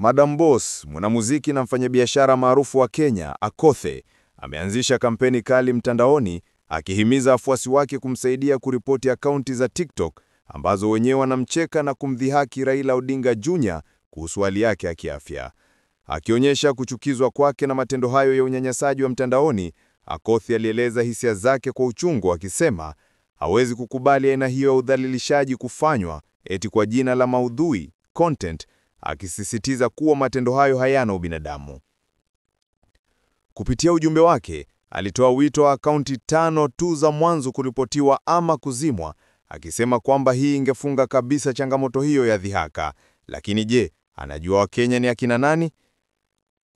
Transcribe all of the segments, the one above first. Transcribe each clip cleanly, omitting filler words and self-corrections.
Madam Boss, mwanamuziki na mfanyabiashara maarufu wa Kenya, Akothee, ameanzisha kampeni kali mtandaoni akihimiza wafuasi wake kumsaidia kuripoti akaunti za TikTok ambazo wenyewe wanamcheka na kumdhihaki Raila Odinga Jr. kuhusu hali yake ya kiafya. Akionyesha kuchukizwa kwake na matendo hayo ya unyanyasaji wa mtandaoni, Akothee alieleza hisia zake kwa uchungu akisema hawezi kukubali aina hiyo ya udhalilishaji kufanywa eti kwa jina la maudhui content, akisisitiza kuwa matendo hayo hayana ubinadamu. Kupitia ujumbe wake, alitoa wito wa akaunti 5 tu za mwanzo kuripotiwa ama kuzimwa, akisema kwamba hii ingefunga kabisa changamoto hiyo ya dhihaka. Lakini je, anajua Wakenya ni akina nani?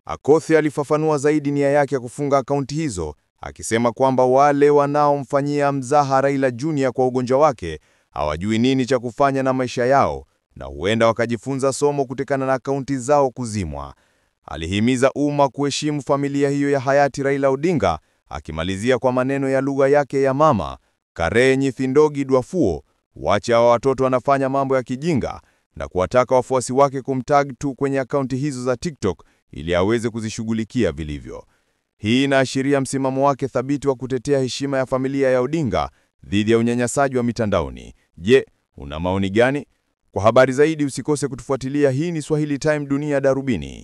Akothee alifafanua zaidi nia yake ya kufunga akaunti hizo, akisema kwamba wale wanaomfanyia mzaha Raila Junior kwa ugonjwa wake hawajui nini cha kufanya na maisha yao na huenda wakajifunza somo kutokana na akaunti zao kuzimwa. Alihimiza umma kuheshimu familia hiyo ya hayati Raila Odinga, akimalizia kwa maneno ya lugha yake ya mama, Kare nyithindogi dwafuo, wache hawa watoto wanafanya mambo ya kijinga, na kuwataka wafuasi wake kumtag tu kwenye akaunti hizo za TikTok ili aweze kuzishughulikia vilivyo. Hii inaashiria msimamo wake thabiti wa kutetea heshima ya familia ya Odinga dhidi ya unyanyasaji wa mitandaoni. Je, una maoni gani? Kwa habari zaidi usikose kutufuatilia. Hii ni Swahili Time Dunia Darubini.